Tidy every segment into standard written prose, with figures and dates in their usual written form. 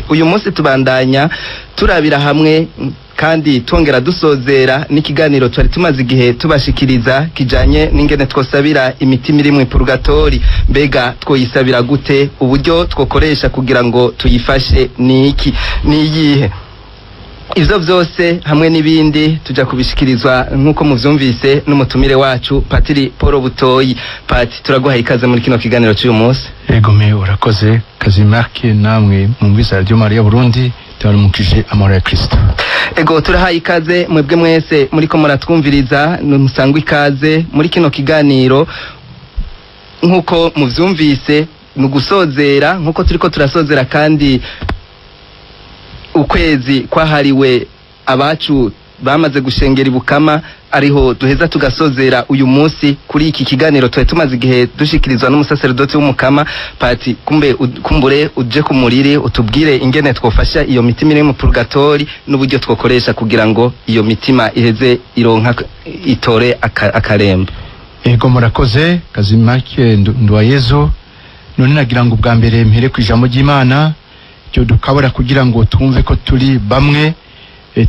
Uyu munsi tubandanya turabira hamwe kandi twongera dusozera n'ikiganiro twari tumaze igihe tubashikiriza kijanye n'ingene twosabira imitima iri mu purugatori. Mbega twoyisabira gute? Uburyo twokoresha kugira ngo tuyifashe ni iki, ni iyihe? Ivyo vyose hamwe n'ibindi tuja kubishikirizwa, nk'uko muvyumvise, n'umutumire wacu Patiri Paul Butoyi. Pati, turaguhaye ikaze muri kino kiganiro c'uyu munsi. Ego me, urakoze Kazimarke, namwe mwumvise Radio Maria Burundi, tubaramukije amahoro ya Kristo. Ego, turahaye ikaze mwebwe mwese muriko muratwumviriza, musangwa ikaze muri kino kiganiro. Nk'uko muvyumvise, mu gusozera, nk'uko turiko turasozera kandi ukwezi kwahariwe abacu bamaze gushengera ibukama, ariho duheza tugasozera uyu munsi kuri iki kiganiro twari tumaze igihe dushikirizwa n'umusaserodoti w'umukama. Pati, kumbe kumbure uje ku muriri utubwire ingene twofasha iyo mitima iri mu purgatori n'uburyo twokoresha kugira ngo iyo mitima iheze ironka itore akaremba. Ego, murakoze Kazimarke Nduwayezu. None nagira ngo ubwa mbere mpere ku ijambo ry'Imana ryo dukabura kugira ngo twumve ko turi bamwe,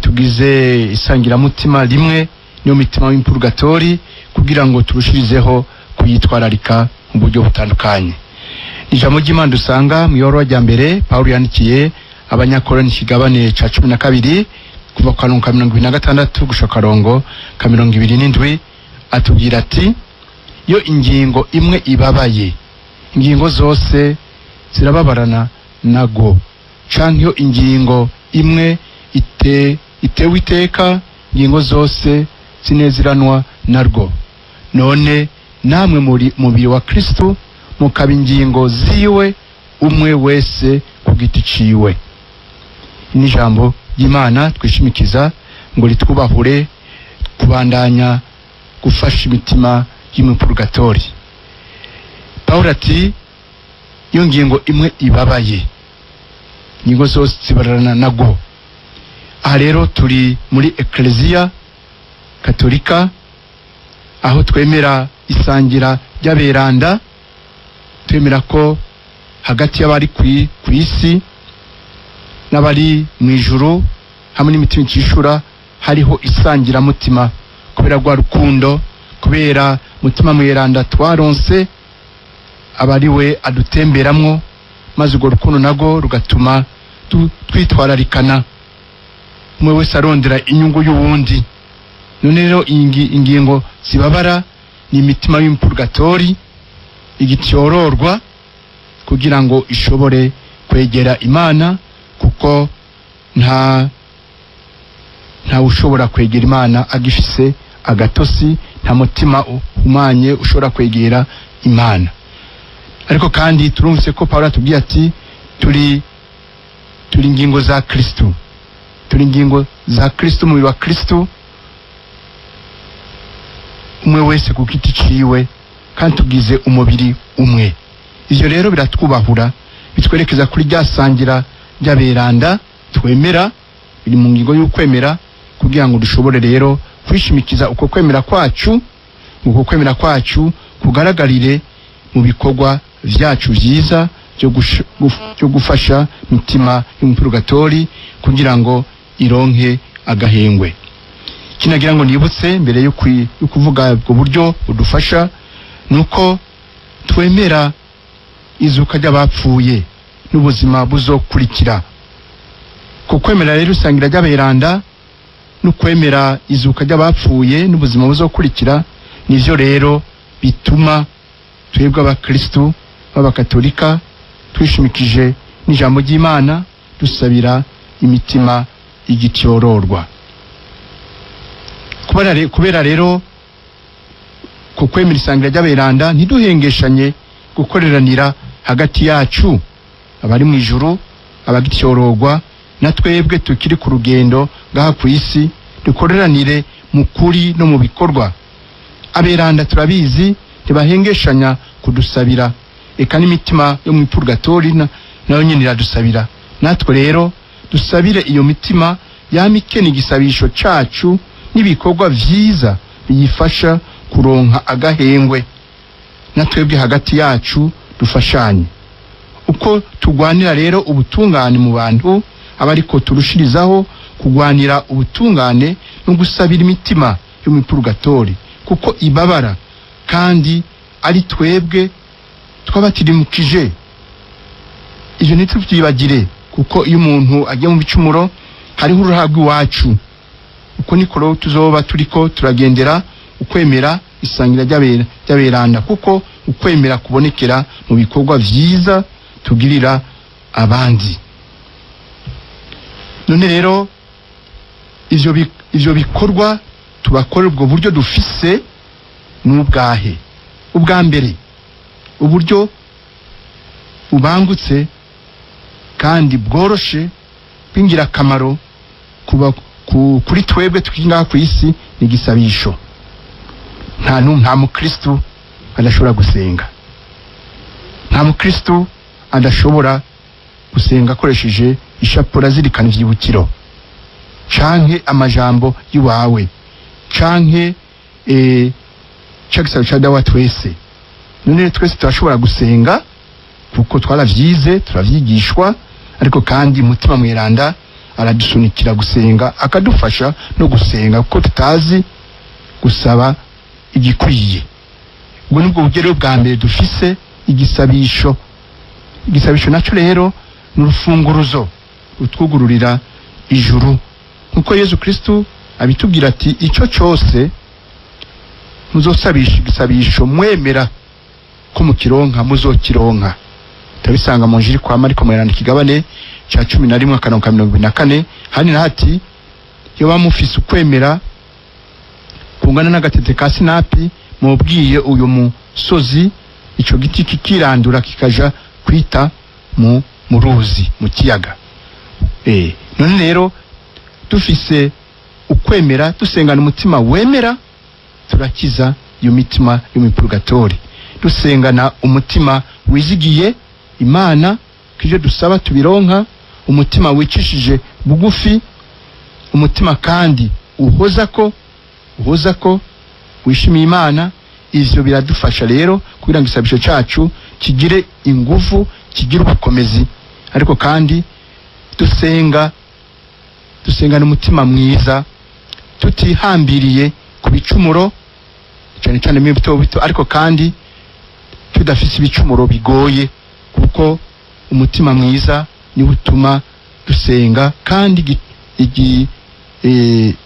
tugize isangiramutima rimwe niyo mitima w'impurgatori, kugira ngo turushirizeho kuyitwararika mu buryo butandukanye. Ijambo ry'Imana dusanga mu ibaruwa rya mbere Pawulo yandikiye Abanyakoroni, ikigabane ca 12, kuva ku karongo ka 26 gushika karongo ka 27, atubwira ati: "Iyo ingingo imwe ibabaye, ingingo zose zirababarana nago, canke iyo ingingo imwe itewe iteka, ingingo zose zinezeranwa narwo. None namwe muri mubiri wa Kristo, mukaba ingingo ziwe, umwe wese ku giti ciwe." Ni ijambo ry'Imana twishimikiza ngo ritwubahure kubandanya gufasha imitima y'imipurgatori. Pawulo ati: "Iyo ngingo imwe ibabaye, ingingo zose zibarana nago." Aha rero turi muri Ekleziya Katolika, aho twemera isangira ry'aberanda, twemera ko hagati y'abari ku isi n'abari mu ijuru hamwe n'imitima icishura hariho isangiramutima, kubera rwa rukundo, kubera Mutima Mweranda twaronse, aba ari we adutemberamwo, maze urwo rukundo nago rugatuma twitwararikana, umwe wese arondera inyungu y'uwundi. None rero ingingo zibabara ni imitima y'impurgatori igityororwa kugira ngo ishobore kwegera Imana, kuko nta ushobora kwegera Imana agifise agatosi, nta mutima uhumanye ushobora kwegera Imana. Ariko kandi turumvise ko Pawulo atubwiye ati: Turi ingingo za Kristo, turi ingingo za Kristo, umubiri wa Kristo, umwe wese ku giti ciwe, kandi tugize umubiri umwe." Ivyo rero biratwubahura, bitwerekeza kuri rya sangira ry'aberanda twemera, biri mu ngingo y'ukwemera, kugira ngo dushobore rero kwishimikiza uko kwemera kwacu, uko kwemera kwacu kugaragarire mu bikorwa vyacu vyiza byo gufasha mitima y'umupurugatori kugira ngo ironke agahengwe. Kinagira ngo nibutse mbere yo kuvuga ubwo buryo budufasha, nuko twemera izuka ry'abapfuye n'ubuzima buzokurikira. Ku kwemera rero isangira ry'aberanda no kwemera izuka ry'abapfuye n'ubuzima buzokurikira, nivyo rero bituma twebwe abakristu b'abakatolika twishimikije n'ijambo ry'Imana dusabira imitima igityororwa. Kubera rero ku kwemera isangira ry'aberanda, ntiduhengeshanye gukoreranira hagati yacu, abari mu ijuru, abagityororwa, na twebwe tukiri ku rugendo ngaha ku isi, dukoreranire mu kuri no mu bikorwa. Aberanda turabizi ntibahengeshanya kudusabira, eka n'imitima yo mu ipurgatori nayo nyine iradusabira. Natwe rero dusabire iyo mitima yama ikena igisabisho cacu n'ibikorwa vyiza biyifasha kuronka agahengwe. Na twebwe hagati yacu dufashanye. Uko tugwanira rero ubutungane mu bantu, aba ariko turushirizaho kugwanira ubutungane no gusabira imitima yo mu purugatori, kuko ibabara kandi ari twebwe twabatirimukije. Ivyo ntituvyibagire, kuko iyo umuntu agiye mu bicumuro hariho uruhara rw'iwacu. Uko niko rero tuzoba turiko turagendera ukwemera isangira ry'aberanda, kuko ukwemera kubonekera mu bikorwa vyiza tugirira abandi. None rero ivyo bikorwa tubakorera, ubwo buryo dufise n'ubwahe? Ubwa mbere, uburyo bubangutse kandi bworoshe bw'ingirakamaro kuba kuri twebwe tukiri ngaha ku isi ni igisabisho. Nta mukristu adashobora gusenga, nta mukristu adashobora gusenga akoresheje ishapura azirikana ivyibukiro canke amajambo y'iwawe canke ca gisabo ca Dawa twese. None twese turashobora gusenga kuko twaravyize, turavyigishwa, ariko kandi Mutima Mweranda aradusunikira gusenga, akadufasha no gusenga kuko tutazi gusaba igikwiye. Ubwo nibwo buryo rero bwa mbere dufise, igisabisho. Igisabisho naco rero ni urufunguruzo rutwugururira ijuru, nkuko Yezu Kristu abitubwira ati: "Ico cose muzosabisha igisabisho mwemera ko mukironka, muzokironka." Turabisanga mu Njiri kwa Mariko Mweranda, ikigabane ca 11, akarongo ka 24. Hani na hati iyo bamufise ukwemera kungana n'agatete ka sinapi, mubwiye uyu musozi, ico giti kikirandura kikaja kwita mu ruzi, mu kiyaga. None rero dufise ukwemera, dusengana umutima wemera, turakiza iyo mitima yo mu purgatori. Dusengana umutima wizigiye Imana ko ivyo dusaba tubironka, umutima wicishije bugufi, umutima kandi uhoza ko wishimiye Imana, ivyo biradufasha rero kugira ngo igisabisho cacu kigire ingufu, kigire ubukomezi. Ariko kandi dusengana umutima mwiza, tutihambiriye ku bicumuro, cyane cyane bito bito, ariko kandi tudafise ibicumuro bigoye, kuko umutima mwiza niwo utuma dusenga kandi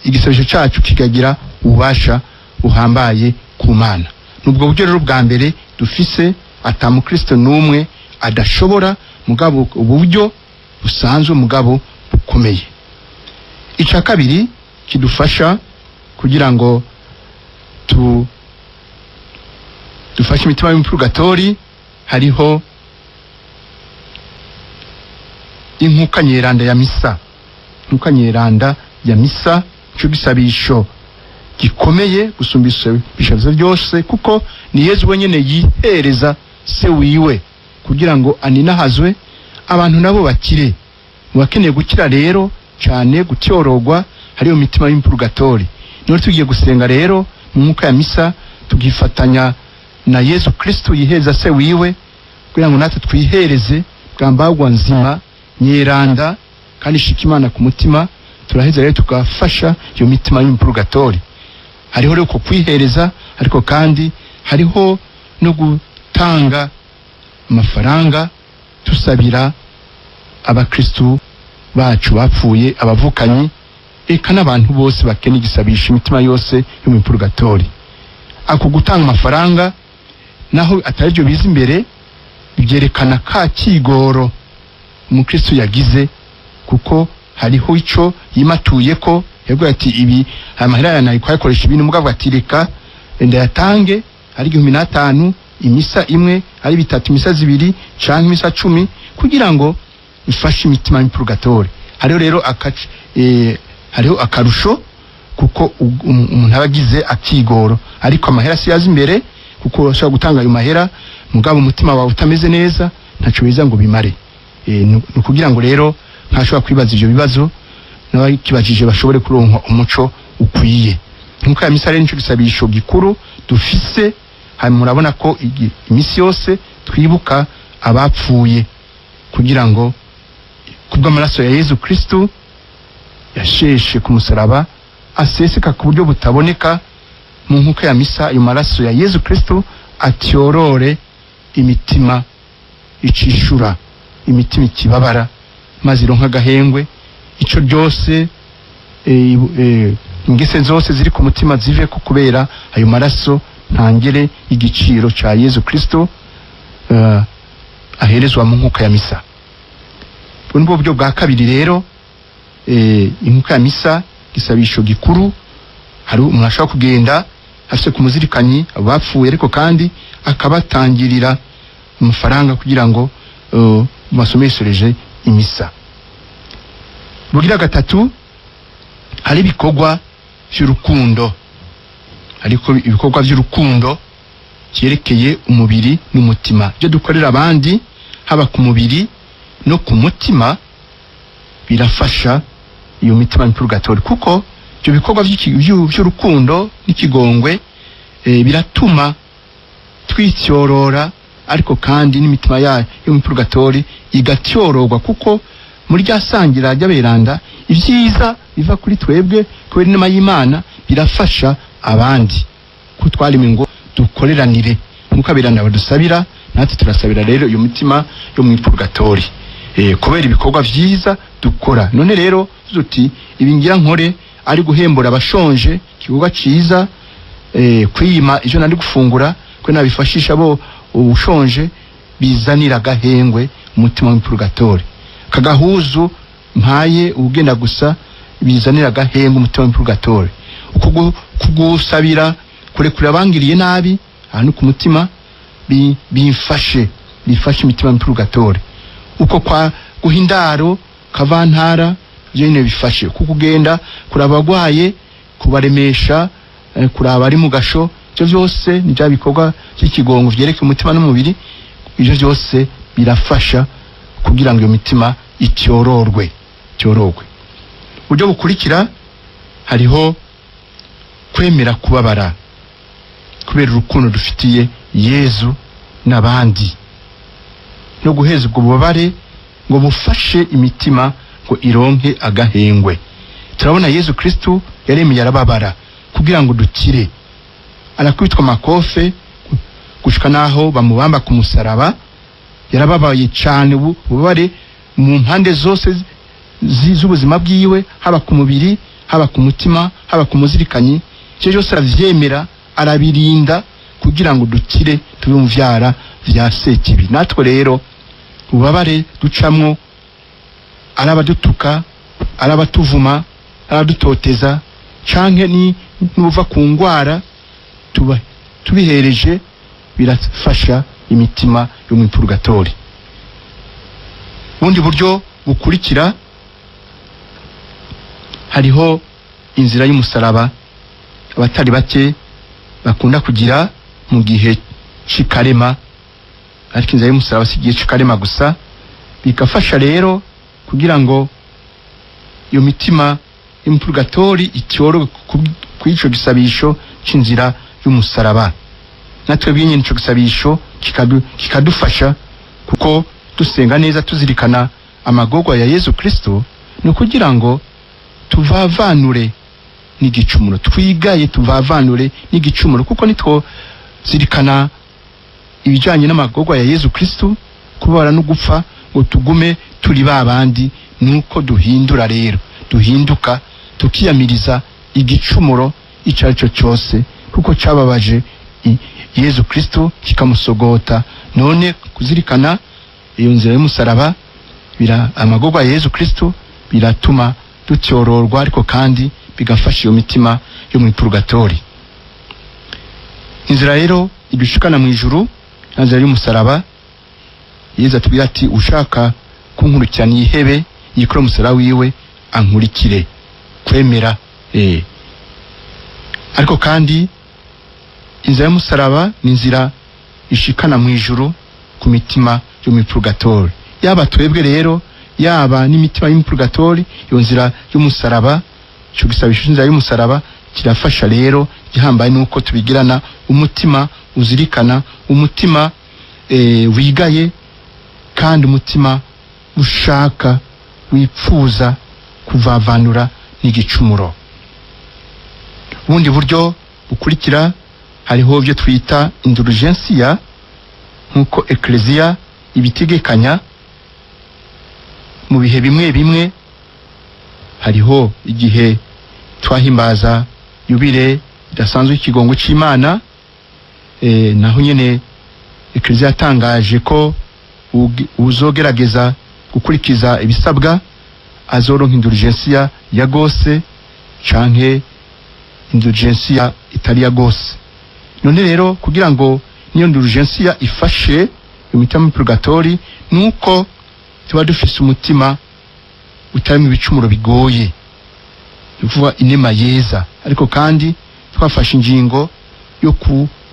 igisabisho cacu kikagira ububasha buhambaye ku Mana. Nubwo buryo rero bwa mbere dufise, ata mukristo n'umwe adashobora, mugabo uburyo busanzwe mugabo bukomeye. Ica kabiri kidufasha kugira ngo dufashe imitima y'umupurugatori, hariho inkuka nyeranda ya misa. Inkuka nyeranda ya misa nico gisabisho gikomeye gusumba ibisabisho byose, kuko ni Yezu wenyene yihereza se wiwe kugira ngo aninahazwe, abantu nabo bakire. Mu bakeneye gukira rero cyane gutyorogwa hariyo mitima y'impurugatori. None tugiye gusenga rero mu mwuka ya misa, tugifatanya na Yezu Kristu yiheza se wiwe kugira ngo natwe twihereze bwambagwa nzima nyeranda kandi ishika Imana ku mutima, turaheza rero tugafasha iyo mitima y'impurugatori. Hariho rero uko kwihereza, ariko kandi hariho no gutanga amafaranga tusabira abakristu bacu bapfuye, abavukanyi, eka n'abantu bose bakene igisabisha, imitima yose yo mu purugatori. Ako gutanga amafaranga naho atari byo biza imbere, byerekana ka kigoro umukristu yagize, kuko hariho ico yimatuye ko yavuga ati: "Ibi aya mahera aya kuyakoresha ibintu," mugabo ati: "Reka ndayatange, ari 1500 imisa imwe, ari 3 imisa 2, canke imisa 10, kugira ngo ifashe imitima y'impurugatori." Hariho rero hariho akarusho kuko umuntu aba agize akigoro, ariko amahera si yaza imbere, kuko ushobora gutanga ayo mahera mugabo umutima wawe utameze neza, ntaco biza ngo bimare. Ni ukugira ngo rero ntashobora kwibaza ivyo bibazo, n'abakibajije bashobore kuronka umuco ukwiye. Nkuko ya misa rero nico gisabisho gikuru dufise. Hanyuma murabona ko imisi yose twibuka abapfuye. kugira ngo kubw'amaraso ya Yezu Kristu yasheshe ku musaraba aseseka ku buryo butaboneka mu nkuka ya misa, ayo maraso ya Yezu Kristu atyorore imitima icishura, imitima ikibabara, maze ironka agahengwe. Ico ryose ingese zose ziri ku mutima zive ku kubera ayo maraso ntangere igiciro ca Yezu Kristo aherezwa mu nkuka ya misa. Ubwo nibwo buryo bwa kabiri rero. Inkuka ya misa, gisabisho gikuru, hari umuntu ashobora kugenda afise ku muzirikanyi abo bapfuye, ariko kandi akabatangirira amafaranga kugira ngo basomeshereje imisa. Bugira gatatu, hari ibikorwa by'urukundo, ariko ibikorwa by'urukundo byerekeye umubiri n'umutima, ibyo dukorera abandi haba ku mubiri no ku mutima birafasha iyo mitima y'ipurgatori, kuko ibyo bikorwa by'urukundo n'ikigongwe biratuma twityorora, ariko kandi n'imitima yayo yo mu purgatori igatyororwa, kuko muri rya sangira ry'aberanda ibyiza biva kuri twebwe kubera inama y'Imana birafasha abandi, ko twaremwe ngo dukoreranire nk'uko aberanda badusabira, natwe turasabira rero iyo mitima yo mu purgatori kubera ibikorwa vyiza dukora. None rero tuti ibi ngira nkore ari guhembura abashonje, igikorwa ciza, kwiyima ivyo nari gufungura ko nabifashisha bo ubushonje, bizanira agahengwe umutima w'ipurgatori. Kagahuzu mpaye ugenda gusa bizanira agahengwe umutima w'ipurgatori. Kugusabira kurekura abangiriye nabi ahantu ku mutima bimfashe bifashe imitima y'ipurgatori. Uko kwa guhindaro kavantara byo nyine bifashe, kuko ugenda kuraba abagwaye, kubaremesha, kuraba ari mu gasho, ibyo byose ni bya bikorwa by'ikigongo byereka umutima n'umubiri. Ibyo byose birafasha kugira ngo iyo mitima ityororwe tyororwe. Uburyo bukurikira, hariho kwemera kubabara kubera urukundo dufitiye Yezu n'abandi, no guheza ubwo bubabare ngo bufashe imitima ngo ironke agahengwe. Turabona Yezu Kristu yaremeye arababara kugira ngo dukire, arakubitwa amakofe gushika naho bamubamba ku musaraba. Yarababaye cyane, ububabare mu mpande zose z'ubuzima bwiwe, haba ku mubiri, haba ku mutima, haba ku muzirikanyi, icyo cyose aravyemera arabirinda kugira ngo dukire tube mu vyara vya Sekibi. Natwe rero ububabare ducamwo, arabadutuka, arabatuvuma, aradutoteza, canke ni nuva ku ngwara, tuba tubihereje birafasha imitima yo mu purgatori. Ubundi buryo bukurikira, hariho inzira y'umusaraba abatari bake bakunda kugira mu gihe c'ikarema, ariko inzira y'umusaraba si igihe c'ikarema gusa. Bigafasha rero kugira ngo iyo mitima yo mu purgatori ityorwe kuri ico gisabisho c'inzira y'umusaraba. Natwe bwinyene ico gisabisho kikadufasha, kuko dusenga neza tuzirikana amagorwa ya Yezu Kristo, ni ukugira ngo tuvavanure n'igicumuro, twigaye tuvavanure n'igicumuro, kuko nitwo zirikana ibijanye n'amagorwa ya Yezu Kristo, kubabara no gupfa, ngo tugume turi babandi. Nuko duhindura rero, duhinduka tukiyamiriza igicumuro ico ari cyo cyose, kuko cababaje Yezu Kristo kikamusogota. None kuzirikana iyo nzira y'umusaraba, amagorwa ya Yezu Kristo biratuma dutyororwa, ariko kandi bigafasha iyo mitima yo mu purgatori. Inzira rero idushikana mu ijuru, inzira y'umusaraba, Yezu atubwira ati ushaka kunkurikira nihebe yikore umusaraba wiwe ankurikire. Kwemera ariko kandi inzira y'umusaraba ni inzira ishikana mu ijuru ku mitima yo mu purgatori. Yaba twebwe rero, yaba n'imitima yo mu purgatori, iyo nzira y'umusaraba, ico gisabisho c'inzira y'umusaraba kirafasha rero. Gihambaye nuko tubigirana umutima uzirikana, umutima wigaye, kandi umutima Ushaka wipfuza kuvavanura n'igicumuro. Ubundi buryo bukurikira, hariho ibyo twita indulgensia, nk'uko Ekleziya ibitegekanya mu bihe bimwe bimwe. Hariho igihe twahimbaza yubile idasanzwe y'ikigongo c'Imana, naho nyene Ekleziya yatangaje ko uzogerageza gukurikiza ibisabwa azoronka indulgensia ya gose canke indulgensia itari ya gose. None rero, kugira ngo niyo indulgensia ifashe imitima purgatori, nuko tuba dufise umutima utarimo ibicumuro bigoye, ni ukuvuga inema yeza, ariko kandi twafashe ingingo yo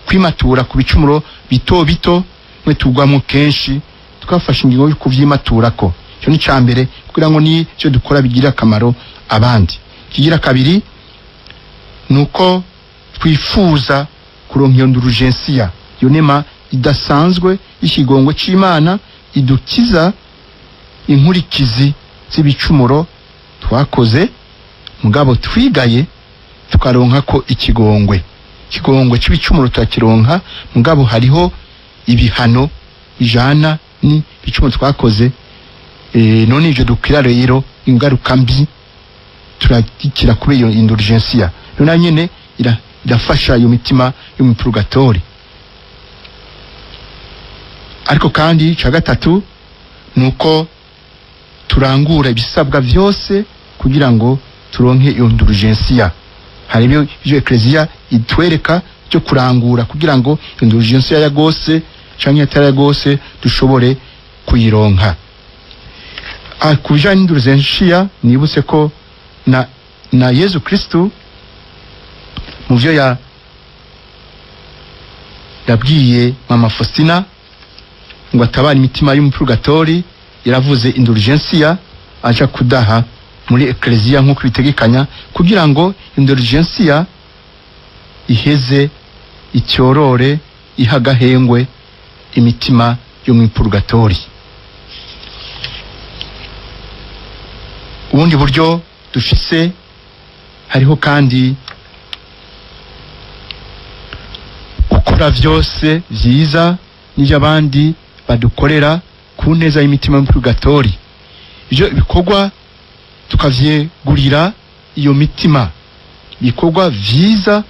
kwimatura ku bicumuro bito bito mwe tugwamo kenshi, twafashe ingingo yo kuvyimaturako. Icyo ni ca mbere, kugira ngo n'icyo dukora bigirire akamaro abandi. Kigira kabiri, nuko twifuza kuronka iyo ndulugensiya, iyo nema idasanzwe y'ikigongo c'Imana idukiza inkurikizi z'ibicumuro twakoze, mugabo twigaye tukaronka ko ikigongwe. Ikigongwe c'ibicumuro turakironka, mugabo hariho ibihano bijana n'ibicumuro twakoze. None ivyo dukira rero ingaruka mbi turakira kubera iyo indulgensia. None nyene irafasha iyo mitima yo mu purgatori. Ariko kandi ca gatatu, nuko turangura ibisabwa vyose kugira ngo turonke iyo indulgensia. Hari ibyo Ekleziya itwereka byo kurangura kugira ngo indulgensia ya gose canke atari ya gose dushobore kuyironka. Ku bijanye n'indulgensia, nibutse ko na Yezu Kristu mu vyo yabwiye Mama Faustina ngo atabare imitima y'umupurgatori, yaravuze indulgensia aja kudaha muri Ekleziya nk'uko bitegekanya, kugira ngo indulgensia iheze icyorore ihagahengwe imitima yo mu purgatori. Ubundi buryo dufise, hariho kandi gukora vyose vyiza n'ivyo abandi badukorera ku neza y'imitima y'umupurgatori. Ivyo bikorwa tukavyegurira iyo mitima, ibikorwa vyiza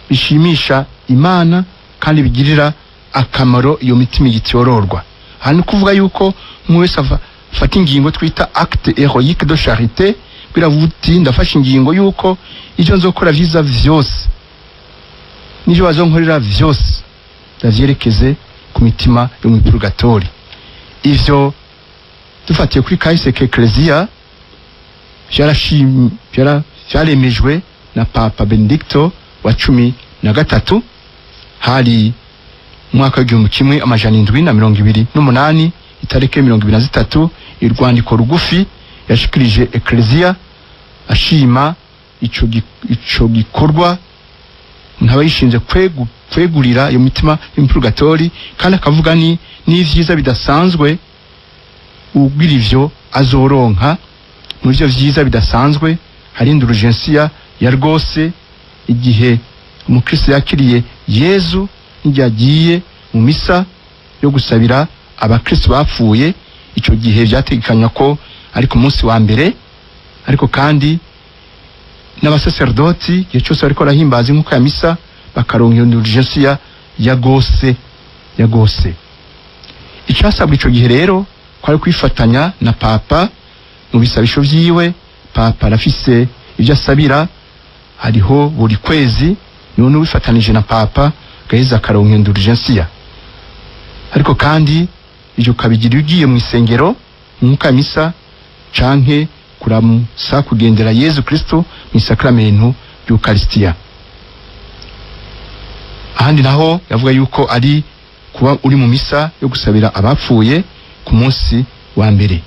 bishimisha Imana kandi bigirira akamaro iyo mitima igityororwa. Aha ni kuvuga yuko umwe wese afata ingingo twita acte héroïque de charité, biravuga uti: "Ndafashe ingingo yuko ivyo nzokora vyiza vyose n'ivyo bazonkorera vyose ndavyerekeze ku mitima yo mu purgatori." Ivyo dufatiye kuri kahise k'Ekleziya, vyaremejwe na Papa Benedicto wa 13, hari umwaka w'1728, itariki 23. Urwandiko rugufi yashikirije Ekleziya ashima ico gikorwa ntaba yishinze kwegurira iyo mitima y'umupurgatori, kandi akavuga ni n'ivyiza bidasanzwe ugira ivyo azoronka. Muri ivyo vyiza bidasanzwe hari indulgensia ya rwose igihe umukristo yakiriye Yezu n'igihe agiye mu misa yo gusabira abakristo bapfuye. Ico gihe vyategekanywa ko ari ku munsi wa mbere, ariko kandi n'abasaserdoti igihe cyose bariko barahimbaza inkuka ya misa bakaronka iyo indulgensia ya gose ya gose. Icasabwa ico gihe rero kwari kwifatanya na Papa mu bisabisho vyiwe. Papa arafise ivyo asabira, hariho buri kwezi. None wifatanije na Papa gaheza akaronka indulgensia. Ariko kandi ivyo ukabigira ugiye mu isengero mu misa canke kuramusa kugendera Yezu Kristo mu isakramentu y'Ukaristiya. Ahandi naho yavuga yuko ari kuba uri mu misa yo gusabira abapfuye ku munsi wa mbere.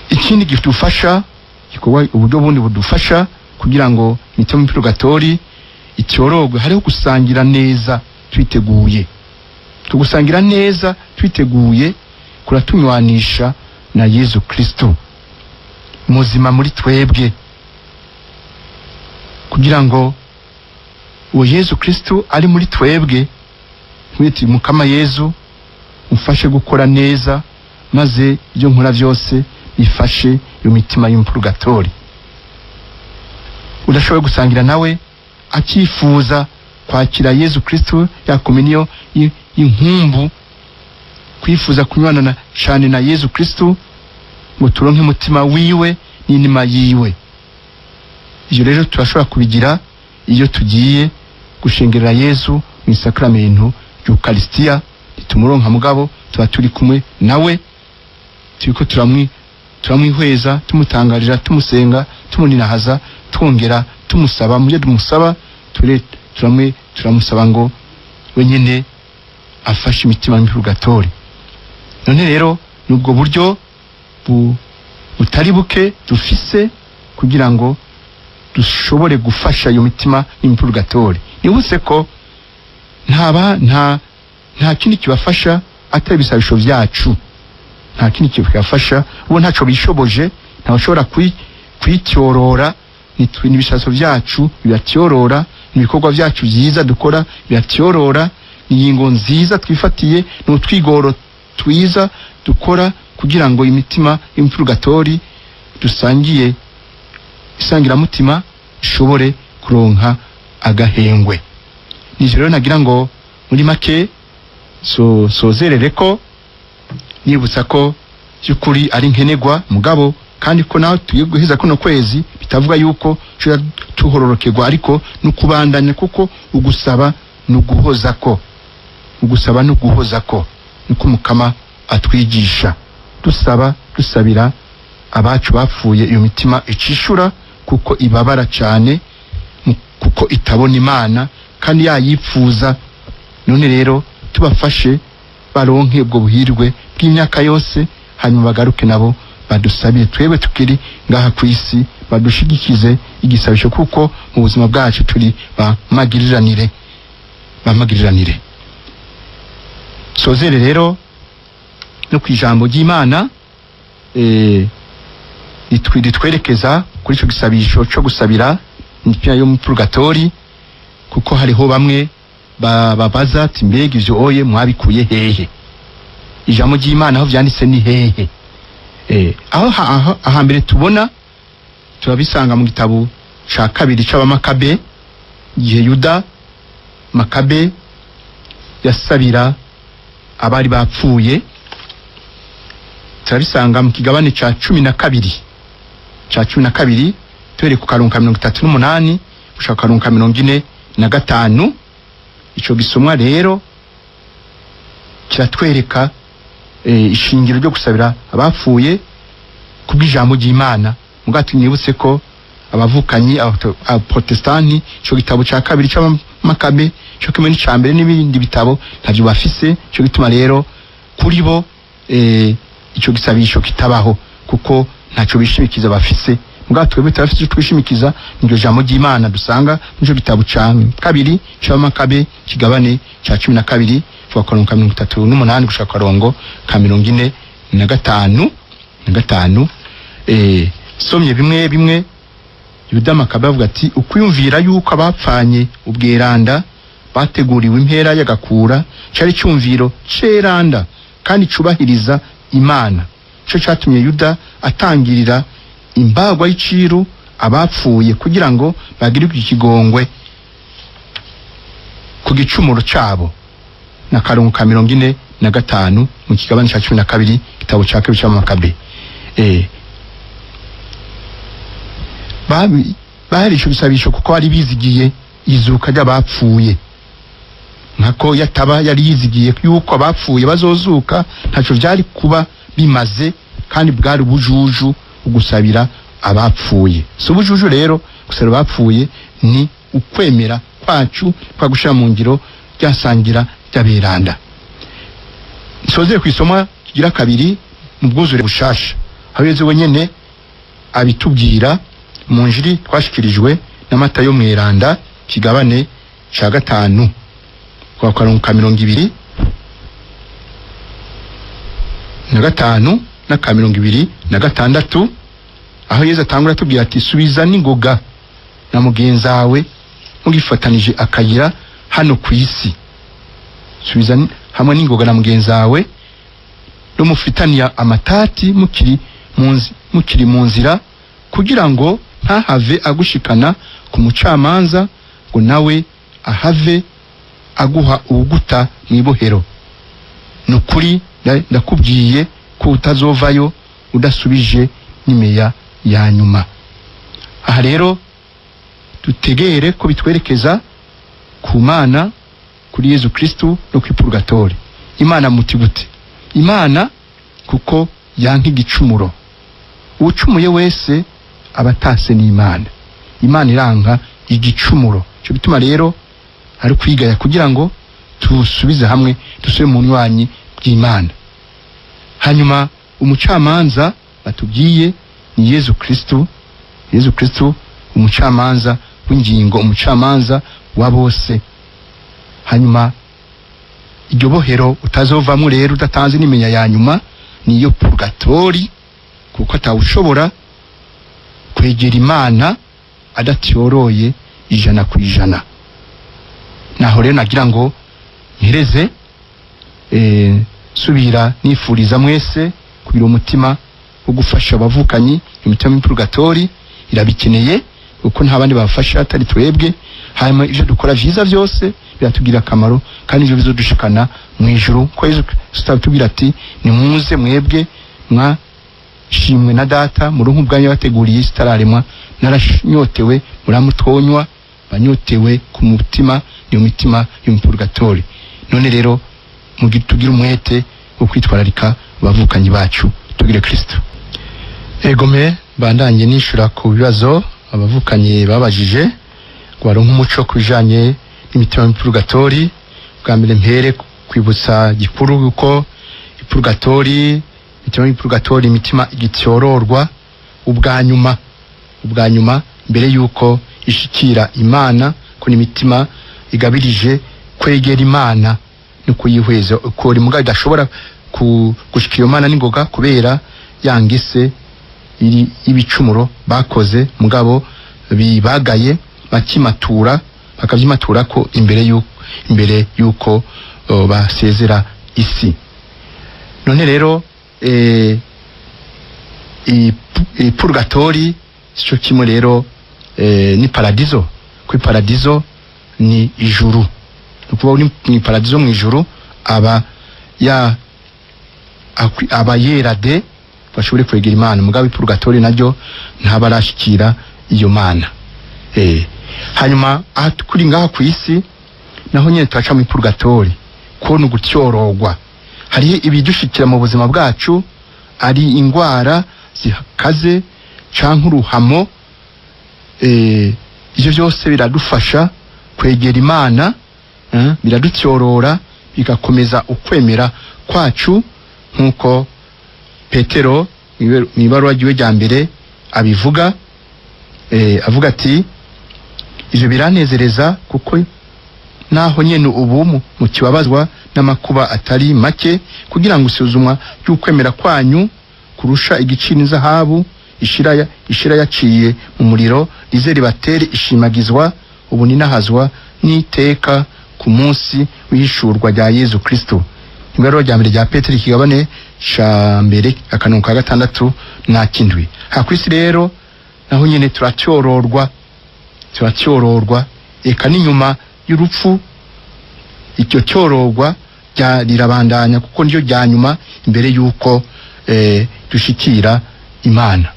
Ikindi gidufasha gikorwa, uburyo bundi budufasha kugira ngo imitima y'umupurgatori ityorogwe, hariho gusangira neza twiteguye. Tugusangira neza twiteguye kuratunywanisha na Yezu Kristo muzima muri twebwe, kugira ngo uwo Yezu Kristo ari muri twebwe mwiti Mukama Yezu umfashe gukora neza, maze ibyo nkora byose bifashe iyo mitima y'impurugatori. Udashoboye gusangira nawe akifuza kwakira Yezu Kristo ya komuniyo y'inkumbu, kwifuza kunywana na cyane na Yezu Kristo ngo turonke umutima wiwe n'inima yiwe. Ibyo rero turashobora kubigira iyo tugiye gushengerera Yezu mu isakramentu ry'Ukaristiya. Ntitumuronka mugabo tuba turi kumwe nawe, turiko turamwihweza, tumutangarira, tumusenga, tumuninahaza, twongera tumusaba mu byo tumusaba, turamusaba ngo wenyine afashe imitima y'impurugatori. None rero nubwo buryo butari buke dufise kugira ngo dushobore gufasha iyo mitima y'impurugatori. Nibutse ko nta kindi kibafasha atari ibisabisho byacu, nta kindi kibafasha, ubu ntaco bishoboje, ntawushobora kwityorora. N'ibisabisho byacu bibatyorora, ibikorwa byacu byiza dukora bibatyorora, ingingo nziza twifatiye, n'utwigoro twiza dukora kugira ngo imitima y'impurugatori dusangiye isangiramutima ishobore kuronka agahengwe. Nivyo rero nagira ngo muri make sozerere ko nibutsa ko by'ukuri ari nkenerwa mugabo, kandi ko naho tugiye guheza kuno kwezi bitavuga yuko tuja tuhororokerwa, ariko nukubandanya, kuko ugusaba nuguhozako, ugusaba nuguhozako niko Mukama atwigisha. Dusaba, dusabira abacu bapfuye iyo mitima icishura, kuko ibabara cyane, kuko itabona Imana kandi yayipfuza. None rero tubafashe baronke ubwo buhirwe bw'imyaka yose, hanyuma bagaruke nabo badusabire twebwe tukiri ngaha ku isi, badushigikize igisabisho, kuko mu buzima bwacu turi bamagiriranire, bamagiriranire. Sozere rero no ku ijambo ry'Imana ritwerekeza kuri ico gisabisho co gusabira imitima yo mu purgatori, kuko hariho bamwe babaza ati mbega ivyo oye mwabikuye hehe? Ijambo ry'Imana aho vyanditse ni hehe? Aho ahambere tubona turabisanga mu gitabo ca kabiri c'Abamakabe, igihe Yuda Makabe yasabira abari bapfuye. Turabisanga mu kigabane ca 12, ca 12 tuhereye ku karongo ka 38 gushika ku karongo ka 45. Ico gisomwa rero kiratwereka ishingiro ryo gusabira abapfuye kubw'ijambo ry'Imana. Mugati nibutse ko abavukanyi abaprotestanti ico gitabo ca kabiri c'Abamakabe cyo kimwe n'ica mbere n'ibindi bitabo ntavyo bafise. Ico gituma rero kuri bo ico gisabisho kitabaho, kuko ntaco bishimikiza bafise. Mugabo twebwe turafise ico twishimikiza, niryo jambo ry'Imana dusanga mu gitabo ca kabiri c'Abamakabe, kigabane ca 12 kuva ku karongo ka 38 gushika ku karongo ka 45 na gatanu. Somye bimwe bimwe, Yuda Makabe avuga ati ukwiyumvira yuko abapfanye ubweranda bateguriwe impera y'agakura cari cyumviro ceranda kandi cubahiriza Imana, cyo catumye Yuda atangirira imbagwa y'iciru abapfuye kugira ngo bagirirwe ikigongwe ku gicumuro cabo. Na karongo ka 45 mu kigabane ca 12 gitabo ca kabiri c'Abamakabe. Bahari ico gisabisho kuko bari bizigiye izuka ry'abapfuye. Nkako yataba yari yizigiye yuko abapfuye bazozuka, ntaco vyari kuba bimaze, kandi bwari ubujuju ugusabira abapfuye. Si ubujuju rero gusabira abapfuye, ni ukwemera kwacu kwa gushira mu ngiro ryasangira ry'aberanda. Nsozere kwisoma kigira kabiri mu bwuzure bushasha, aho Yezu wenyene abitubwira mu njiri twashikirijwe n'Amatayo mweranda, kigabane ca 5 kwa karongo ka 20 na gatanu n'aka 26, aho Yezu atangura atubwira ati subiza n'ingoga na mugenzawe mugifatanije akayira hano ku isi. Subiza hamwe n'ingoga na mugenzawe no mufitaniya amatati mukiri mu nzira, kugira ngo ntahave agushikana ku mucamanza, ngo nawe ahave aguha uguta mu ibohero. Nukuri ndakubwiye ko utazovayo udasubije n'imeya ya nyuma. Aha rero dutegere ko bitwerekeza ku Mana, kuri Yezu Kristu no ku purgatori. Imana muti gute? Imana kuko yanka igicumuro, ucumuye wese abatase n'Imana. Imana iranga igicumuro. Cyo bituma rero ari kwigaya kugira ngo tusubize hamwe, dusubire mu nywanyi bw'Imana. Hanyuma umucamanza batubwiye ni Yezu Kristu. Yezu Kristu umucamanza w'ingingo, umucamanza wa bose. Hanyuma iryo bohero utazovamo rero udatanze n'imenya ya nyuma niyo purgatori, kuko atawushobora kwegera Imana adatyoroye 100%. Naho rero nagira ngo mpereze, subira nifuriza mwese kugira umutima wo gufasha abavukanyi. Imitima y'ipurgatori irabikeneye, kuko nta bandi bafasha atari twebwe. Hanyuma ivyo dukora vyiza vyose biratugira akamaro, kandi ivyo bizodushikana mu ijuru. Ko Yezu Kristo atubwira ati nimuze mwebwe mwashimwe na data, muronke ubwanyu yabateguriye isi itararemwa. Naranyotewe muramutonywa, banyotewe ku mutima, niyo mitima y'umupurgatori. None rero tugire umwete wo kwitwararika abavukanyi bacu, tugire Kristo. Egome bandanye nishura ku bibazo abavukanyi babajije ngo baronke umuco kubijanye n'imitima y'ipurgatori. Bwa mbere mpere kwibutsa gikuru yuko ipurgatori, imitima y'ipurgatori, imitima igityororwa ubwa nyuma mbere yuko ishikira Imana, ko n'imitima igabirije kwegera Imana no kuyihweza, ko mugabe idashobora gushikira iyo Mana n'ingoga kubera yangise iri ibicumuro bakoze, mugabo bibagaye bakimatura, bakavyimatura ko imbere yuko basezera isi. None rero purgatori sico kimwe rero ni paradizo. Kuri paradizo ni ijuru, nukuvuga ni paradizo mu ijuru aba ya aba yera de bashobore kwegera Imana, mugabo purgatori naryo ntabarashikira iyo Mana. Hanyuma aha kuri ngaha ku isi naho nyene turaca mu purgatori, ko ni gutyorogwa. Hari ibidushikira mu buzima bwacu, ari ingwara zikaze canke uruhamo, ivyo byose biradufasha kwegera Imana, biradutyorora, bigakomeza ukwemera kwacu, nkuko Petero mu ibaruwa ryiwe rya mbere abivuga, avuga ati ivyo biranezereza kuko naho nyene ubu mukibabazwa n'amakuba atari make, kugira ngo isuzumwa ry'ukwemera kwanyu kurusha igiciro inzahabu ishira yaciye mu muriro rize ribatere ishimagizwa ubu ninahazwa n'iteka ku munsi w'ihishurwa rya Yezu Kristo. Ibaruwa rya mbere rya Petero ikigabane ca mbere akanungu ka 6 na 7. Ha kwisi rero naho nyene turatyororwa, eka n'inyuma y'urupfu icyo cyororwa rirabandanya, kuko niryo rya nyuma imbere yuko dushikira Imana,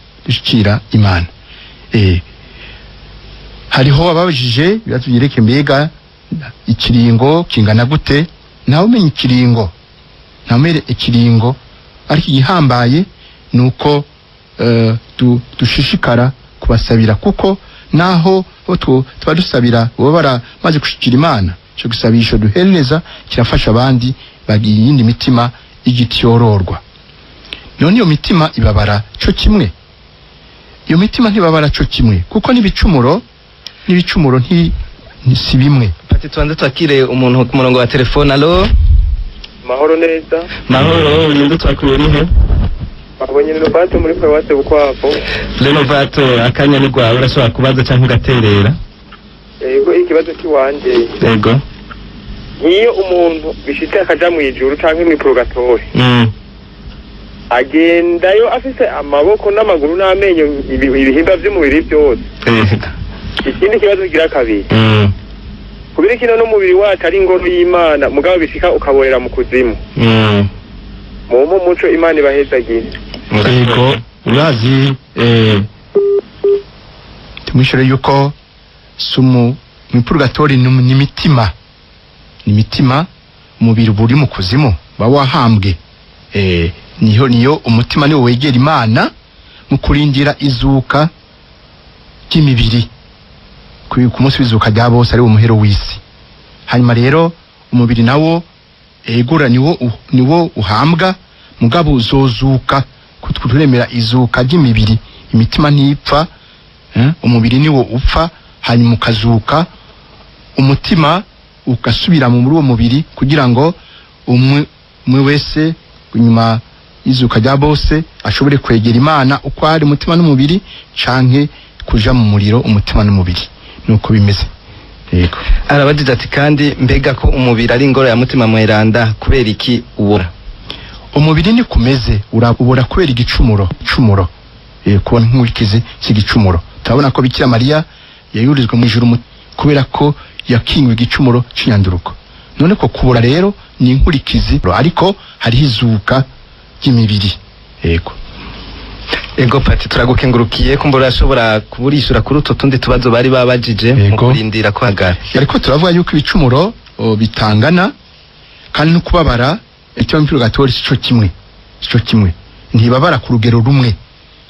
Hariho ababajije ibibazo byereke mbega ikiringo kingana gute. Nawe umenya ikiringo, ntamere ikiringo, ariko igihambaye nuko dushishikara kubasabira, kuko naho tuba dusabira bo baramaze gushikira Imana, cyo gusabisho duhereza kirafasha abandi bagira iyindi mitima igityororwa. None iyo mitima ibabara cyo kimwe? Iyo mitima ntibabara cyo kimwe, kuko n'ibicumuro si bimwe. Pati, tubanze twakire umuntu ku murongo wa telefone. Allo? Mahoro neza. Mahoro, urinde twakuye urihe? Babonye Renovato muri paruwase Bukwavu. Renovato, akanya ni rwawe, urashobora kubaza canke ugaterera. Yego, ikibazo cy'iwanje. Yego. Nk'iyo umuntu bishitse akaja mu ijuru canke mu purgatori, agendayo afise amaboko n'amaguru n'amenyo, ibihimba vy'umubiri byose? Yego. Ikindi kibazo kigira kabiri, kubera kino n'umubiri wacu ari ingoro y'Imana, mugabo bishika ukaborera mu kuzimu, mumpe umuco, Imana ibahezagire. Yego, urazi, tumwishure yuko sumu mu purgatori ni imitima, ni imitima. Umubiri buri mu kuzimu ba wahambwe, niho niyo umutima niwo wegera Imana mu kurindira izuka ry'imibiri ku munsi w'izuka rya bose, ari wo muhero w'isi. Hanyuma rero umubiri nawo egura niwo uhambwa, mugabo uzozuka, kuturemera izuka ry'imibiri. Imitima ntipfa, umubiri niwo upfa, hanyuma ukazuka, umutima ugasubira muri uwo mubiri, kugira ngo umwe umwe wese inyuma y'izuka rya bose ashobore kwegera Imana uko ari, umutima n'umubiri, canke kuja mu muriro umutima n'umubiri. Nuko bimeze, yego. Arabajije ati kandi mbega ko umubiri ari ingoro ya Mutima Mweranda, kubera iki uwo Umubiri ni kumeze urabura kubera igicumuro cumuro, kubona inkurikizi cy'igicumuro. Turabona ko Bikira Mariya yayurizwe mu ijuru kubera ko yakingiwe igicumuro c'inyanduruko. None ko kubura rero ni inkurikizi, ariko hariho izuka ry'imibiri, yego. Ego pati, turagukengurukiye. Kumbura urashobora kuburishura kuri utwo tundi tubazo bari babajije mu Yego. kurindira ko hagara. Ariko turavuga yuko ibicumuro bitangana, kandi no kubabara icyo mpirgatori sico kimwe, sico kimwe, ntibabara ku rugero rumwe,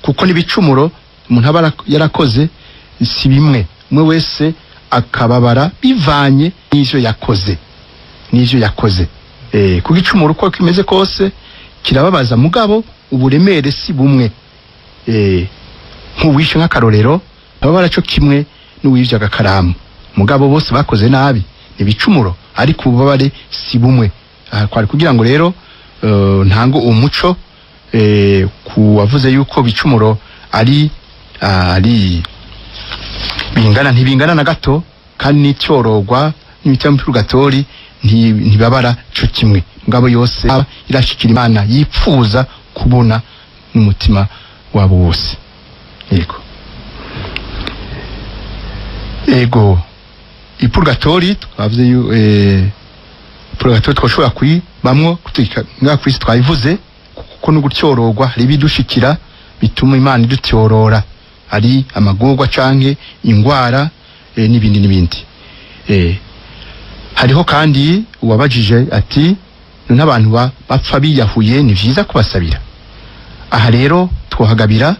kuko n'ibicumuro umuntu aba yarakoze si bimwe. Umwe wese akababara bivanye n'ivyo yakoze, n'ivyo yakoze. Ku gicumuro uko kimeze kose kirababaza, mugabo uburemere si bumwe. Nk'uwishe nk'akarorero ababara co kimwe n'uwivye agakaramu, mugabo bose bakoze nabi, ibicumuro, ariko ububabare si bumwe. Aha kwari kugira ngo rero ntango umuco ku wavuze yuko bicumuro ari bingana. Ntibingana na gato, kandi n'icyorogwa n'imitima y'umugatori ntibabara co kimwe, mugabo yose irashikira Imana yipfuza kubona n'umutima wabo wose. Yego, ego. Ipurgatori twavuze purgatori twashobora kuyibamwo kutika ngaha kwisi, twabivuze, kuko no gutyororwa hari ibidushikira bituma Imana idutyorora, ari amagorwa canke ingwara, n'ibindi n'ibindi. Hariho kandi uwabajije ati none abantu bapfa biyahuye ni vyiza kubasabira? Aha rero twohagabira,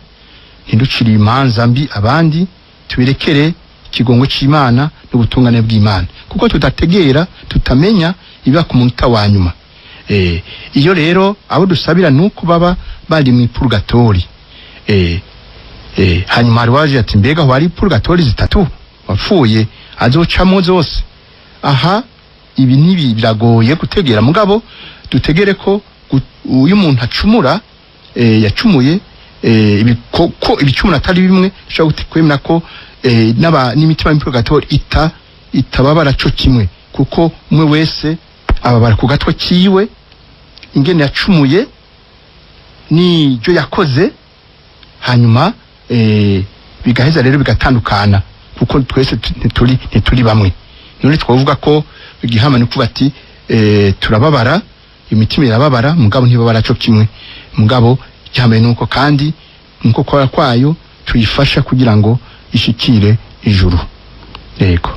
ntiducire imanza mbi abandi, tubirekere ikigongo c'Imana n'ubutungane bw'Imana, kuko tudategera, tutamenya ibiba ku munota wa nyuma. Iyo rero abo dusabira nuko baba bari mu purgatori. Hanyuma hari waje ati mbega aho hari purgatori zitatu, wapfuye azocamo zose? Aha ibi ntibi biragoye gutegera, mugabo dutegere ko uyu muntu acumura, yacumuye, ko ibicumuro atari bimwe, dushobora kwemera ko n'imitima y'impugatori itababara co kimwe, kuko umwe wese ababara ku gatwe kiwe, ingene yacumuye n'ibyo yakoze. Hanyuma bigaheza rero bigatandukana, kuko twese ntituri bamwe. None twavuga ko igihama ni kuvuga ati turababara, imitima irababara, mugabo ntibabara co kimwe. Mugabo igihambaye nuko kandi nuko kwa kwayo tuyifasha kugira ngo ishikire ijuru, yego.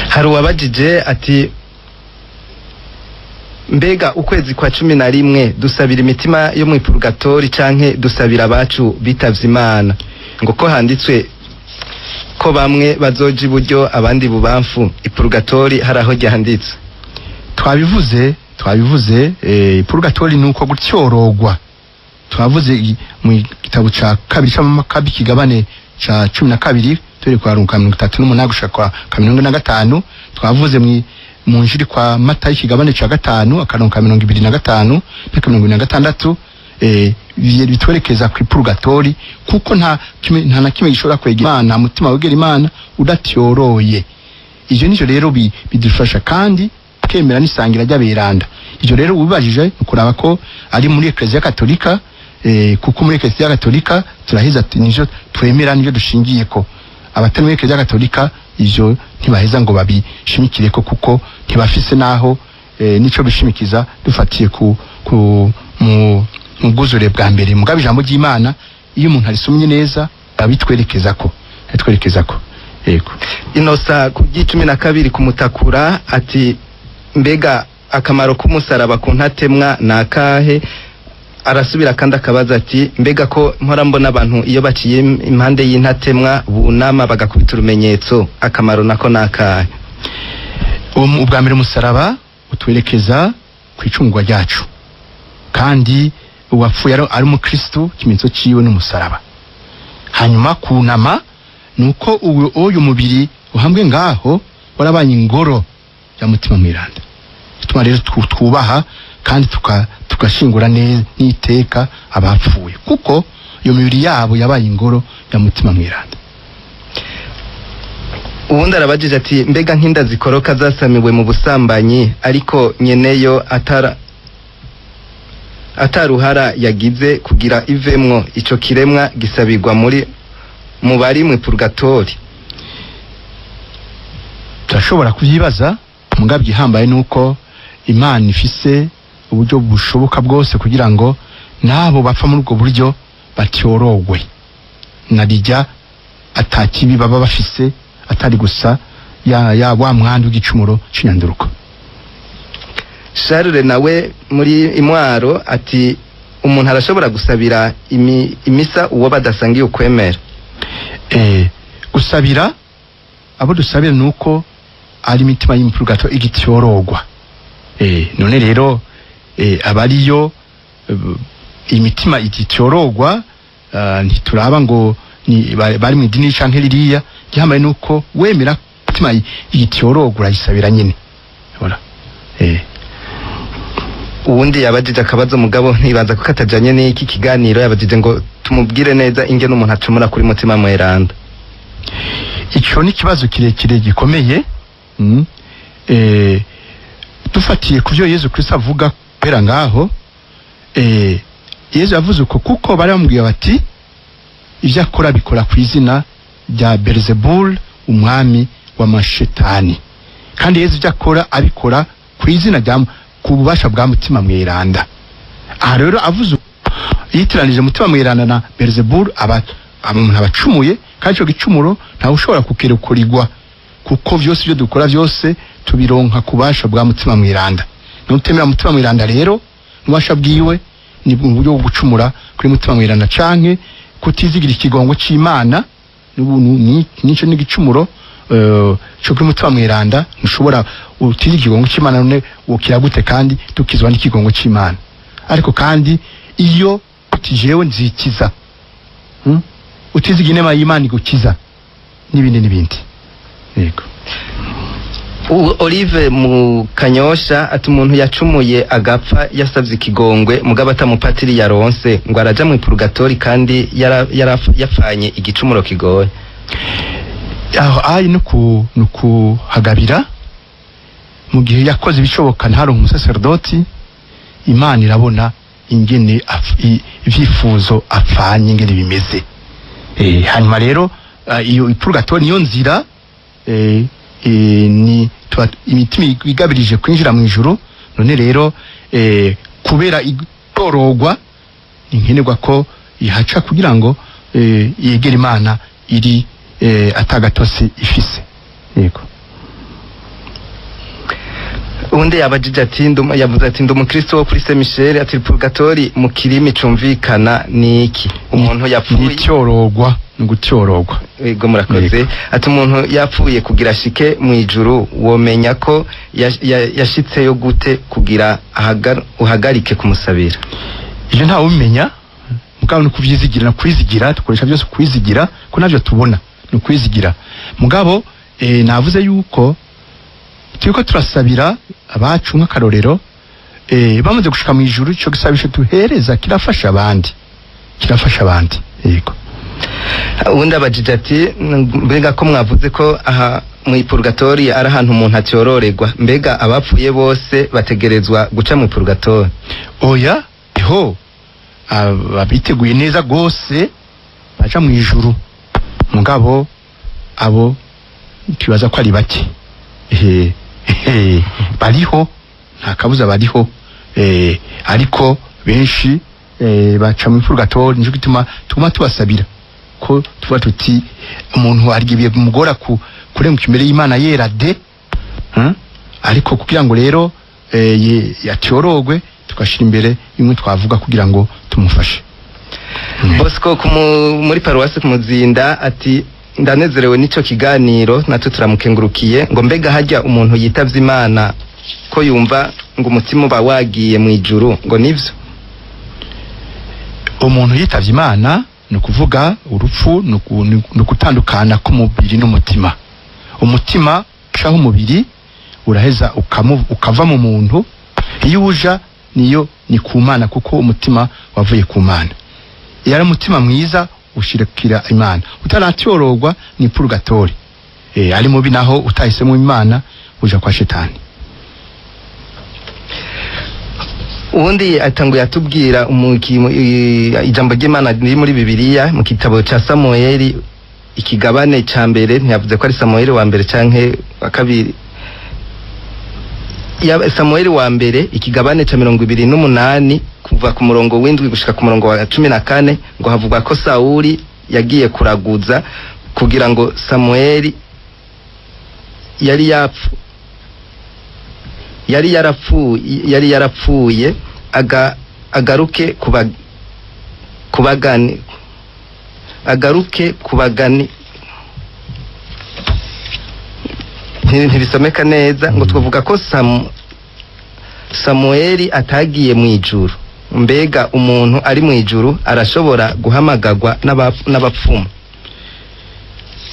Hari uwabajije ati mbega ukwezi kwa 11 dusabira imitima yo mu ipurgatori canke dusabira abacu bitavye Imana? Ngo ko handitswe ko bamwe bazoja iburyo abandi bubamfu, ipurgatori hari aho ryanditswe? Twabivuze, purgatori nuko gutyorogwa. Twavuze mu gitabo ca kabiri c'Amakabi, kigabane ca 12, turi kwa runka 38 gushika kwa 45. Twavuze Mu njiri kwa Matayo, ikigabane ca 5, akarongo ka 25 n'aka 26, bitwerekeza ku ipurugatori, kuko nta na kimwe gishobora kwegera Imana, mutima wegera Imana udatyoroye. Ivyo nivyo rero bidufasha kandi kemera n'isangira ry'aberanda. Ivyo rero ubibajije kuraba ko ari muri Eklezia Katolika, kuko muri Eklezia Katolika turaheza nivyo twemera, nivyo dushingiye ko. Abatari muri Eklezia Katolika ivyo ntibaheza ngo babishimikire ko, kuko ntibafise naho nico bishimikiza dufatiye ku mu bwuzure bwa mbere. Mugabo ijambo ry'Imana, iyo umuntu arisomye neza, abitwerekezako yego. Inosa ku bw'icumi na kabiri kumutakura ati: mbega akamaro k'umusaraba ku ntatemwa ni akahe? Arasubira kandi akabaza ati: mbega ko mpora mbona abantu iyo baciye impande y'intatemwa bunama bagakubita urumenyetso, akamaro nako ni akahe? Ubwa mbere, umusaraba utwerekeza ku icungwa ryacu, kandi uwapfuye ari umukristo, ikimenyetso ciwe n'umusaraba. Hanyuma kunama nuko uyu mubiri uhambwe ngaho warabaye ingoro ya Mutima Mweranda. Bituma rero twubaha kandi tugashingura neza n'iteka abapfuye, kuko iyo mibiri yabo yabaye ingoro ya Mutima Mweranda. Ubundi arabajije ati: mbega nk'inda zikoroka zasamiwe mu busambanyi, ariko nyeneyo ataruhara yagize kugira ivemwo, ico kiremwa gisabirwa muri mu bari mu purgatori? Turashobora kubyibaza, mugabo igihambaye nuko Imana ifise uburyo bushoboka bwose kugira ngo n'abo bapfa muri ubwo buryo batyorogwe narijya atakibi baba bafise, atari gusa ya wa mwandu w'igicumuro c'inyanduruko. Charles nawe muri Imwaro ati: umuntu arashobora gusabira imisa uwo badasangiye ukwemera? Gusabira abo dusabira nuko ari imitima y'impurugato igityorogwa. None rero abariyo imitima igityorogwa, ntituraba ngo ni bari mu idini canke ririya. Gihambaye nuko wemera imitima igityorogwa, urayisabira nyine. Voilà. Uwundi yabajije akabazo, mugabo ntibaza ko katajanye n'iki kiganiro. Yabajije ngo tumubwire neza ingene umuntu acumura kuri Mutima Mweranda. Ico ni ikibazo kirekire gikomeye. Dufatiye ku byo Yezu Kristo avuga kubera ngaho, Yezu yavuze uko kuko bari bamubwiye bati ibyo akora bikora ku izina rya Beelzebul, umwami w'amashetani. Kandi Yezu ibyo akora abikora ku izina rya, ku bubasha bwa Mutima Mweranda. Aha rero avuze yitiranije Mutima Mweranda na Beelzebul, aba umuntu abacumuye, kandi ico gicumuro ntawe ushobora kukirekurigwa, kuko vyose ibyo dukora byose tubironka kubasha bwa Mutima Mweranda. Nutemera Mutima Mweranda rero n'ubasha bwiwe, ni mu buryo bwo gucumura kuri Mutima Mweranda, canke kutizigira ikigongo c'Imana nico n'igicumuro cyo kuri Mutima Mweranda. Ntushobora utizigira ikigongo c'Imana, none wokira gute kandi tukizwa n'ikigongo c'Imana? Ariko kandi iyo utijewe nzikiza, utizigira inema y'Imana igukiza, n'ibindi n'ibindi. Yego. Olive mu Kanyosha ati: umuntu yacumuye agapfa yasavye ikigongwe, mugabo atamupatiri yaronse, ngo araja mu purgatori kandi yapfanye igicumuro kigoye? Aho ari no kuhagabira mu gihe yakoze ibishoboka ntaronke umusaserdoti. Imana irabona ingene ivyifuzo apfanye ingene bimeze. Hanyuma rero iyo purgatori niyo nzira, ni imitima igabirije kwinjira mu ijuru. None rero kubera itorogwa, inkenerwa ko ihaca kugira ngo yegere Imana iri atagatotsi ifise. Yego. Uwundi yabajije ati yavuze ati: ndi umukristo wo kuri Saint Michel. Ati: purgatori mu kirimi cumvikana ni iki? Umuntu yapfuye Ni ityorogwa, ni gutyorogwa. Yego, murakoze. Yego. Ati: umuntu yapfuye kugira ashike mu ijuru, womenya ko yashitseyo gute kugira uhagarike kumusabira? Ivyo ntawe ubimenya, mugabo ni kuvyizigira no kwizigira. Dukoresha byose kwizigira, ko navyo tubona ni ukwizigira. Mugabo navuze yuko Turiko turasabira abacu nk'akarorero, bamaze gushika mu ijuru, ico gisabisho tuhereza kirafasha abandi, kirafasha abandi. Yego. Ubundi abajije ati: mbega ko mwavuze ko aha mu ipurgatori ari ahantu umuntu atyororerwa, mbega abapfuye bose bategerezwa guca mu ipurgatori? Oya, ho abiteguye neza gose baja mu ijuru, mugabo abo tubaza ko ari bake. Bariho, nta kabuza bariho, ariko benshi baca mu purgatori. Nico gituma tuguma tubasabira, ko tuba tuti umuntu arya ibihe bimugora kurenguka imbere y'Imana yera de, ariko kugira ngo rero yatyorogwe, tugashira imbere bimwe twavuga kugira ngo tumufashe. Bosco muri paruwasi Kumuzinda ati: ndanezerewe n'ico kiganiro. Natwe turamukengurukiye. Ngo mbega hajya umuntu yitavye Imana ko yumva ngo umutima uba wagiye mu ijuru, ngo nivyo? Umuntu yitavye Imana, ni ukuvuga urupfu ni ukutandukana k'umubiri n'umutima. Umutima ushaho umubiri uraheza ukava mu muntu. Iyo uja niyo ni ku Mana, kuko umutima wavuye ku Mana. Iyo ari umutima mwiza ushirikira Imana, utaratyorogwa ni purgatori. Ari mubi naho utahisemo Imana uja kwa shetani. Ubundi atanguye atubwira ijambo ry'Imana riri muri Bibiliya mu gitabo ca Samueli ikigabane ca mbere, ntiyavuze ko ari Samueli wa mbere canke wa kabiri. Ya Samueli wa mbere ikigabane ca 28 kuva ku murongo w'indwi gushika ku murongo wa 14, ngo havugwa ko Sauli yagiye kuraguza kugira ngo Samueli yari yarapfuye agaruke kubagani agaruke kubagani. Ntibisomeka neza. Ngo twavuga ko Samueli atagiye mu ijuru. Mbega umuntu ari mu ijuru arashobora guhamagagwa n'abapfumu?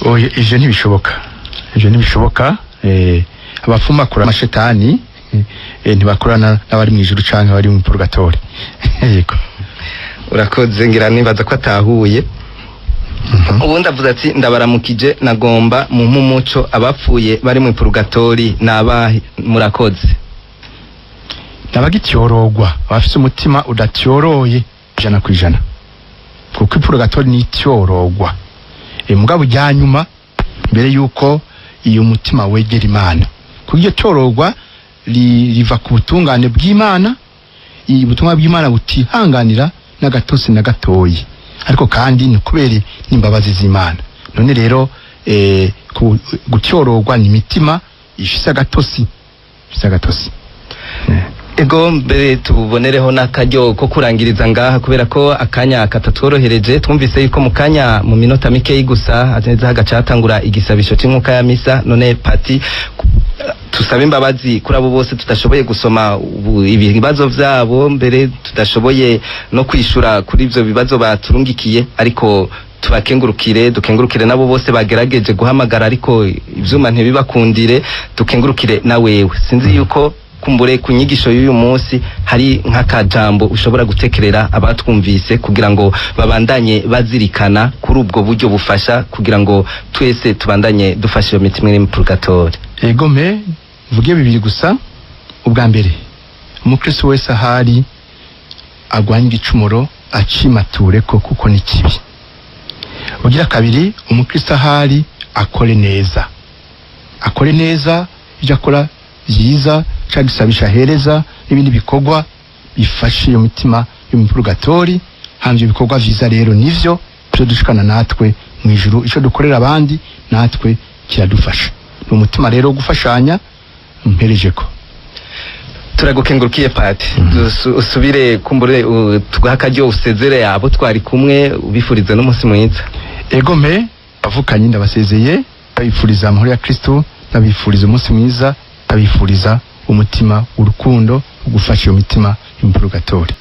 Oya, ivyo ntibishoboka, ivyo ntibishoboka. Abapfumu bakora amashetani, ntibakorana n'abari mu ijuru canke abari mu purgatori. Yego. Urakoze, ngira nibaza ko atahuye. Ubundi avuze ati: ndabaramukije, nagomba mu mpumuco, abapfuye bari mu purgatori nabahe? Murakoze. N'abagityorogwa, abafise umutima udatyoroye 100%, kuko ipurgatori ni ityorogwa. Mugabo ujya nyuma mbere yuko iyo mutima wegera Imana, kuko iryo tyorogwa riva ku butungane bw'Imana. Ubutumwa bw'Imana butihanganira n'agatotsi na gatoyi, ariko kandi ni kubera n'imbabazi z'Imana. None rero gutyorogwa ni imitima ifise agatosi, ifise agatosi. Ego, mbere tubonereho n'akaryo ko kurangiriza ngaha, kubera ko akanya katatworohereje. Twumvise yuko mu kanya, mu minota mikeyi gusa azenze hagacatangura igisabisho c'inkuka ya misa. None pati, tusabe imbabazi kuri abo bose tudashoboye gusoma ibibazo vyabo, mbere tudashoboye no kwishura kuri ivyo bibazo baturungikiye, ariko tubakengurukire, dukengurukire nabo bose bagerageje guhamagara ariko ivyuma ntibibakundire, dukengurukire na wewe. Sinzi yuko kumbure ku nyigisho y'uyu munsi hari nk'akajambo ushobora gutekerera abatwumvise kugira ngo babandanye bazirikana kuri ubwo buryo bufasha kugira ngo twese tubandanye dufasha iyo mitima iri mu purgatori. Ego, mpe mvuge bibiri gusa. Ubwa mbere, umukristo wese ahari agwanye igicumuro, acimature ko kuko ni kibi. Ugira kabiri, umukristo ahari akore neza, akore neza ibyo akora byiza, cyangwa gisabisha ahereza n'ibindi bikorwa bifashe iyo mitima yo mu purgatori. Hanyuma ibyo bikorwa vyiza rero nivyo byo dushikana natwe mu ijuru. Ico dukorera abandi natwe kiradufasha. Ni umutima rero wo gufashanya mpereje ko. Turagukengurukiye pati. Usubire kumbure tuguhe akaryo usezere abo twari kumwe, ubifurize n'umunsi mwiza. Ego, mpe abavukanye ndabasezeye, ndabifuriza amahoro ya Kristo, ndabifuriza umunsi mwiza, ndabifuriza umutima w'urukundo wo gufasha iyo mitima yo mu purgatori.